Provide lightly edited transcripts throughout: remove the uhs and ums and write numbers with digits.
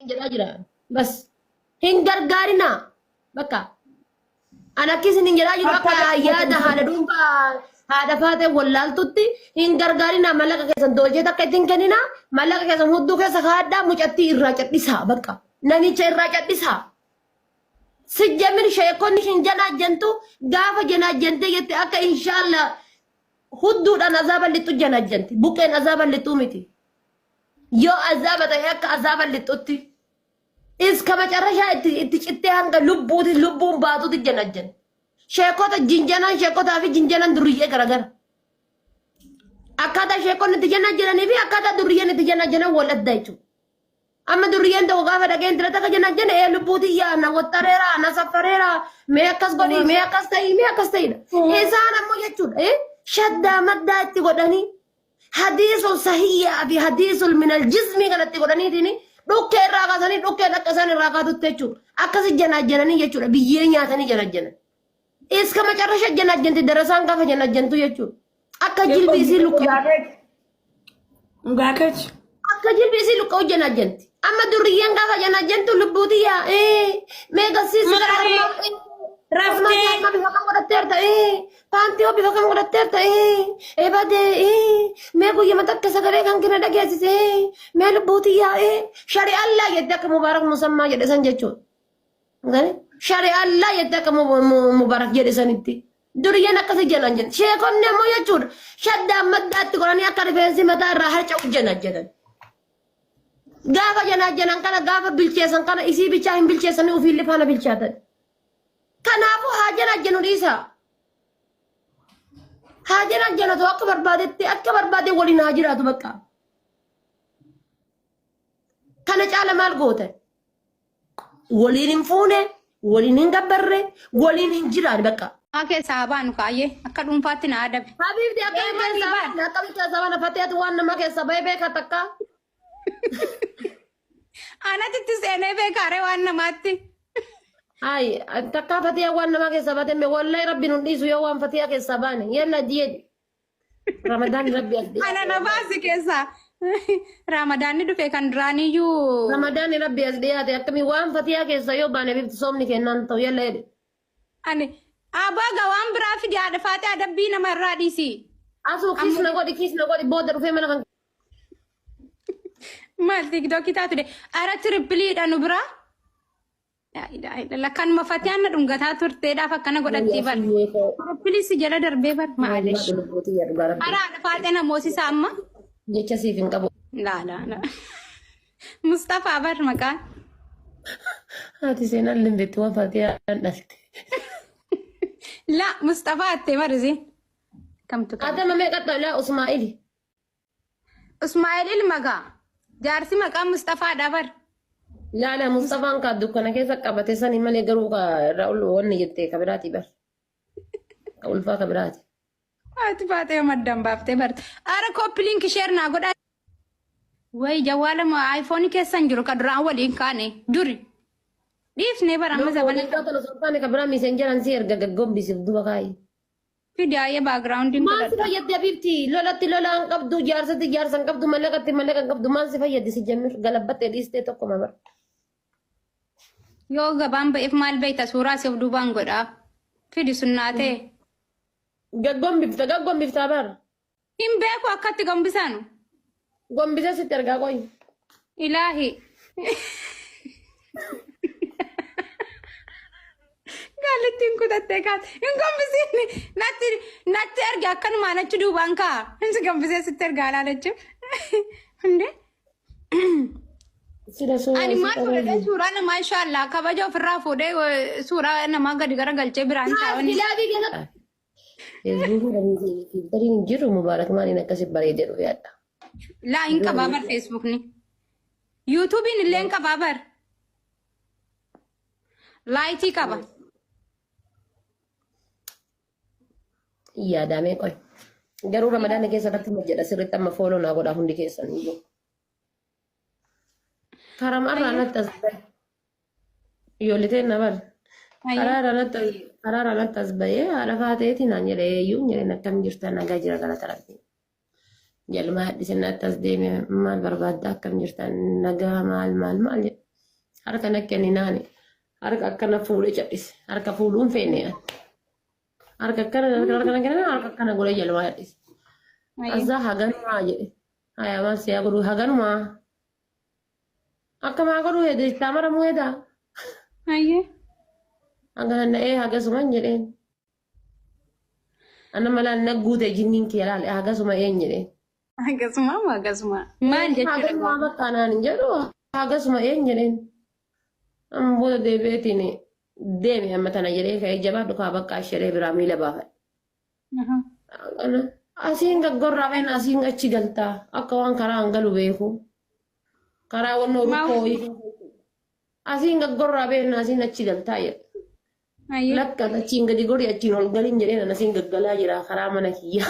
Jedhaa jira. Bas hin gargaarinaa. Bakka an akka isin hin jedhaa jiru akka yaada haadha dhuunfaa haadha faatee wallaaltutti hin gargaarinaa. Mallaqa keessan doolchee takka ittiin kenninaa, mallaqa keessan hudduu keessa kaadhaa, mucattii irraa cadhisaa, bakka namicha irraa cadhisaa. Sijjamir sheekonni hin janaajjantu, gaafa janaajjantee jette akka inshaallah hudduudhaan azaaba lixxu janaajjanti, buqqeen azaaba lixxuu miti, yoo azaaba ta'e akka azaaba lixxutti iska macarrashaa itti cittee hanga lubbuuti lubbuun baatuuti janajjan. Sheekota jinjanaan sheekotaa fi jinjanaan durriyyee garagara. Akkaataa sheekonni itti janajjananii fi akkaataa durriyyeen itti janajjanan wal adda jechuudha. Amma durriyyeen tokko gaafa dhaqee intala takka janajjane, ee lubbuuti yaa na woxxareera, na saffareera, mee akkas godhi, mee akkas ta'i, mee akkas ta'idha. Isaan ammoo jechuudha shaddaa maddaa itti godhanii, hadiisul sahiyyaa fi hadiisul minal jismii kanatti godhaniitiin dhukkee irraa kaasanii dhukkeen akka isaan irraa kaatutti jechuudha. Akkasi janaajjananii jechuudha, biyyee nyaatanii janajjanan. Iska macarrasha janajjanti darasaan gaafa janajjantu jechuudha. Akka jilbi isii luqqa'u. Dhugaa keeti. Akka jilbi isii luqqa'u janajjanti. Amma durriyyeen gaafa janajjantu lubbuuti yaa mee gasiisi. Maali? Raftee. Bifa kam godhatteerta, paantii hoo bifa kam godhatteerta, ee badee, mee guyyama takka sagalee kan kina dhageessise, mee lubbuuti yaa shari'allaa jette akka Mubaarak Musammaa jedhe san jechuudha. Shari'allaa jette akka Mubaarak jedhe sanitti. Duriyyeen akkasii jalaan jedhan. Sheekonni ammoo jechuudha shaddaan maddaatti godhanii akka rifeensi mataa irraa harca'u jala jedhan. Gaafa janaa janan kana gaafa bilcheessan kana isii bichaa hin bilcheessanii, ofiillee faana bilchaatan. Kanaafuu haa janaa janu dhiisaa. Haa janaa janatu, akka barbaadetti akka barbaade waliin haa jiraatu bakka. Kana caala maal gootan? Waliin hin fuune, waliin hin gabbarre, waliin hin jiraanne bakka. Maa keessaa haa baanu kaayyee akka dhuunfaatti na adabe. Habiibti, akkamitti Deemanii keessaa baana. baana? Akkamitti keessaa baana? Fatteetu waan nama keessaa bahee beeka takka. Anatti itti seenee beekaaree waan namaatti. Ay, takkaa Fatiyaa waan namaa keessaa baate mee, wallahi rabbi nun dhiisu yoo waan Fatiyaa keessaa baane. Yalla diye. Ramadaan rabbi as dhiyaate. Ana na baasi keessaa. Raamadaanni dhufe kan duraaniyyuu. Ramadaanni rabbi as dhiyaate, akkamii waan Fatiyaa keessaa yoo baane bifti soomni kennaan ta'u, yalla jedhe. Ani abbaa gaa waan biraa fidi, haadha faatee adabbii nama irraa dhiisi. Asuu kiis na godhi, kiis na godhi, booda dhufee mana kan Maal TikTokii taatu de ara tripleiidha nu biraa. Laa ilaaha illallah, kanuma Fatiyaan na dhungataa turteedhaaf akkana godhattii bar. Triple si jala darbee bar, maalish. Ara haadha faatee na moosisa amma. Jecha siif hin qabu. Laa laa laa. Mustafaa bar maqaan. Haati seenaan limbeetti waan Fatiyaan dhalte. La Mustafaa attee barisi. Kamtu kana? Adama meeqa dhalaa Usmaa'ili? Ismaa'eel ilma gaa. Jaarsi maqaan Mustafaadha bar. Laala, Mustafaan ka dukkana keessa qabate sani malee, garuu ka irraa ol wanni jette ka biraati bar. Ka ulfaa ka biraati. Haati baatee maddaan baaftee barte. Ara copy link share naa godhaa. Wayi jawwaala iPhone keessan jiru ka duraan waliin kaane duri. Dhiifnee bara amma zabana. Waliin kaatan osoo hin taane ka biraa Messengeraan si erga gaggombisiif duba kaayi. Fidaayee backgroundiin Maal si godhadha. fayyaddi Habiibti? Lolatti lola hin qabdu, jaarsatti jaarsa hin qabdu, mallaqatti mallaqa hin qabdu. Maal si fayyaddi si jammir galabbattee dhiistee tokkuma bara. Yoo gabaan ba'eef maal beekta, suuraa siif duubaan godhaa. Fidi sunnaa ta'e. Gaggombifta, gaggombiftaa bara. Hin beeku akkatti gombisaanu. Gombisa sitti ergaa qoyi. Ilaahi. Gaalittiin kutattee kaate. Hin gombisiin. Natti erge, akkanumaan achi duubaan kaa'a. Hin si gombisee sitti ergaa laalachu. Hundee. Sila suuraa Ani isii maal qabee godhadhee jiru. suuraa namaa inshaallah kabaja ofirraa fuudhee suuraa namaa gadi garagalchee biraan taa'uun. Kilaabii keessatti. Feesbuukii filteriin hin jiru, Mubaarak maaliin akkasi bareedee dhufe adda. Laa, hin qabaa bar Feesbuukni. YouTubeiin illee hin qabaa bar. Laayitii qaba. Yaadamee qoy. Garuu Ramadaana keessa irratti hojjedha sirriitti, amma follow naa godhaa hundi keessan iyyuu. Karaa irraa natti as bahe. Ijoollee na bar. Karaa irraa natti as bahee haadha faateeti naan jedhe, eeyyuu jedheen, akkam jirta, nagaa jira galata rabbi. Jalma haadhise natti as deeme, maal barbaadda, akkam jirta, nagaa, maal maal maal jedhe. Harka na kenninaani. Harka akkana fuudhee cadhise. Harka fuudhuun feene ani. Harka akkana harka na kenninaan harka akkana godhee jalmaa cadhise. Azaa haganumaa jedhe. Hayaa maal siyaa godhuu haganumaa. Akka maa godhuu heede itti amaramuu heedaa. Ayyee. Hanga na'ee hagasuman jedheen. Ana malaan na guute jinniin kee laale hagasuma een jedheen. Akkasuma moo akkasuma? Maal jechuudha? Hagasuma bakka naan hin jedhu hagasuma een jedheen. Amma booda deebi'eetiin deemi amma tana jedhee ka'ee jabaadhu kaa bakka ishee biraa miila baafadhe. Asiin gaggorraa been asiin achi galtaa akka waan karaa hin galu beeku. Karaa wannoo rukkoo wayii. Asiin gaggorraa been asiin achi galtaa jedhe. Lakka achiin gadi gori achiin ol galin jedheen asiin gaggalaa jira karaa mana kiyya.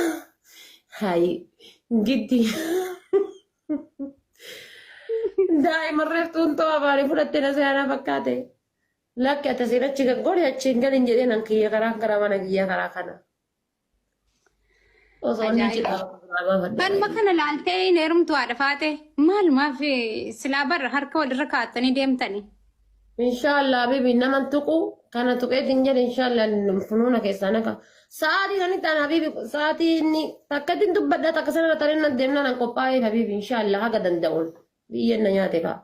Hayi giddi. Daa'ima reeftuun ta'u afaanii fudhattee na seenaa fakkaate. Lakki ati asiin achi gaggori achiin galin jedheen an kiyya karaa karaa mana kiyya karaa kana. Osoo inni cidhaa Banuma kana laaltee hin heerumtu haadha faate maalumaaf silaa barra harka walirra kaa'attanii deemtanii. Inshallah habibi nama tuqu kana tuqeetiin jedhe inshallah funuuna keessaa naqa. Sa'aatii sanitti an habibi sa'aatii inni takkatti dubbadha takka sanarra tareen na deemnaan an qophaa'ee habibi inshallah haga danda'uun biyyeen na nyaate kaa.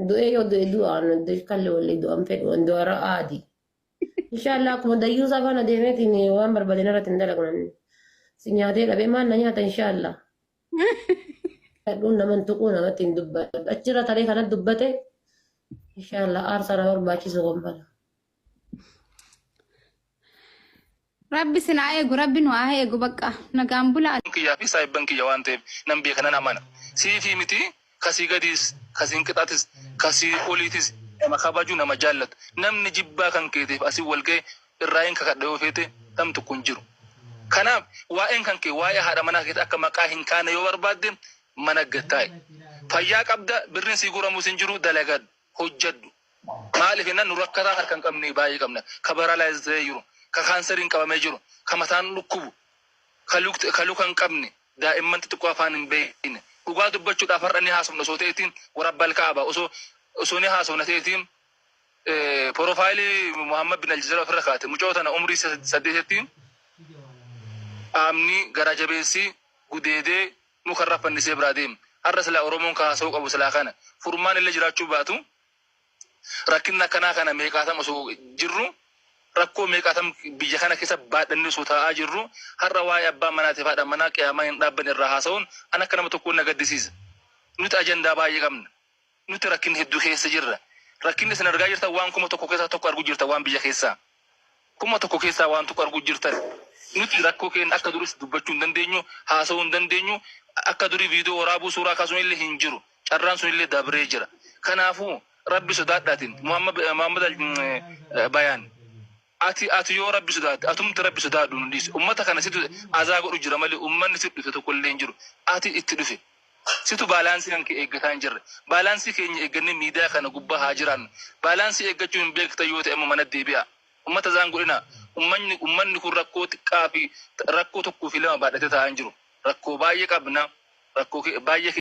Du'ee yoo du'e du'aan kalli walli du'an fedhu an du'ara aadi. Inshallah akkuma dayyuu isaa faana deemeetiin waan barbaade irratti hin dalagu namni. Si nyaatee dhabee maal na nyaata inshallah. Kadhuun nama tuquu namatti hin dubbadhu. Achirra taree kanatti dubbate inshallah aarsaa na barbaachisu gonfala. Rabbi sin haa eegu, rabbi nu haa eegu bakka nagaan bulaa. Kiyyaa fi saahibban kiyya waan ta'eef nan beeka nan amana. Siifii miti kasii gadiis kasiin qixatis kasii oliitis nama kabaju nama jaallatu. Namni jibbaa kan keetiif asii wal ga'e irraa hin kakadha yoo feete nam tokko hin jiru. Kanaaf waa'een kan kee waa'ee haadha manaa keetii akka maqaa hin kaane yoo barbaadde mana gattaa'i. Fayyaa qabda birriin sii guramus hin jiru dalagadhu hojjedhu. Maaliif jennaan nu rakkataa harka hin qabne baay'ee qabna. Ka paralyze ta'ee jiru, ka kaanseriin qabamee jiru, ka mataan dhukkubu, ka luka hin qabne, daa'imman xixiqqoo afaan hin beekne. Dhugaa dubbachuudhaaf har'a ni haasofna osoo ta'eetiin warabbal kaaba osoo osoo ni haasofna ta'eetiin porofaayilii Muhammad bin Aljazeera ofirra kaa'ate mucoo tana umrii 8tti qaamni gara jabeessi gudeedee mukarra fannisee biraa deeme. Har'a silaa Oromoon ka haasa'uu qabu silaa kana. Furmaan illee jiraachuu baatu rakkinni akkanaa kana meeqaatam osoo jirru rakkoo meeqaatam biyya kana keessa baadhannee osoo taa'aa jirru har'a waa'ee abbaa manaatiif haadha manaa qiyaamaa hin dhaabbanne irraa haasa'uun an akka nama tokkoon na gaddisiisa. Nuti ajandaa baay'ee qabna. Nuti rakkinni hedduu keessa jirra. Rakkinni isin argaa jirtan waan 1000 keessaa tokko arguu jirtan waan biyya keessaa. 1000 keessaa waan tokko arguu jirtan. Nuti rakkoo keenya akka duris dubbachuu hin dandeenyu, haasa'uu hin dandeenyu, akka durii viidiyoo waraabuu suuraa kaasuun illee hin jiru. Carraan sun illee dabree jira. Kanaafuu rabbi sodaadhaatiin Muhammad Muhammad Bayaan ati ati yoo rabbi sodaatte atumti rabbi sodaadhu nu dhiisi. Ummata kana situ azaa godhu jira malee ummanni situ dhufe tokko illee hin jiru. Ati itti dhufe. Situ baalaansii kan kee eeggataa hin jirre. Baalaansii keenya eeggannee miidiyaa kana gubbaa haa jiraannu. Baalaansii eeggachuu hin beektan yoo ta'e immoo mana deebi'aa. Ummata zaan godhinaa. Ummanni ummanni kun rakkoo xiqqaa fi rakkoo tokkoo fi lama baadhatee taa'aa hin jiru. Rakkoo baay'ee qabna. Rakkoo baay'ee